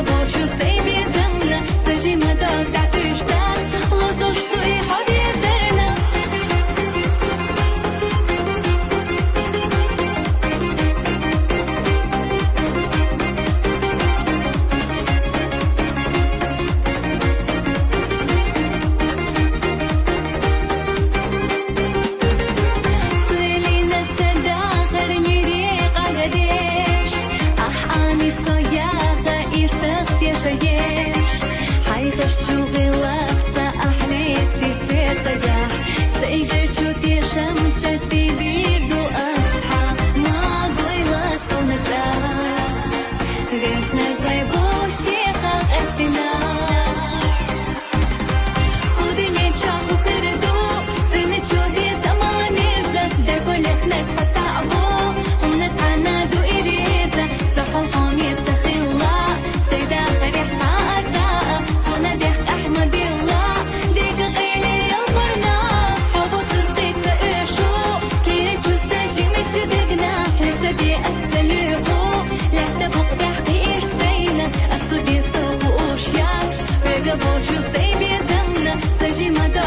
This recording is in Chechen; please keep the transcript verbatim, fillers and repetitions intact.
Бочу сай безамна, са жимадо татуштас, лозуштуй хо безамна. Сулина садагъар нури къагадеш, ахь ами сояга ирсах тешаеш. Хайгъаш чугъилахца ахьлици сецадяхь, сайгъар чу тешамца сибирду асхьа, ма гойла сонца. Весна гой боши халкъ эхтина. Удине чаху хирду, цини чуди замала меза, деколехнек патаъбу, умна танаду иреза, сахал хомет сахилла, сайда харих цаата, сона дех ахма билла, дига къели ялбарна, хабу туркица эшу, кире чуса жими чудегна, хеса би асталюху, лехта букъ бехти ирсейна, асуди соху ушяс, бега бочу сей безамна, са жимадо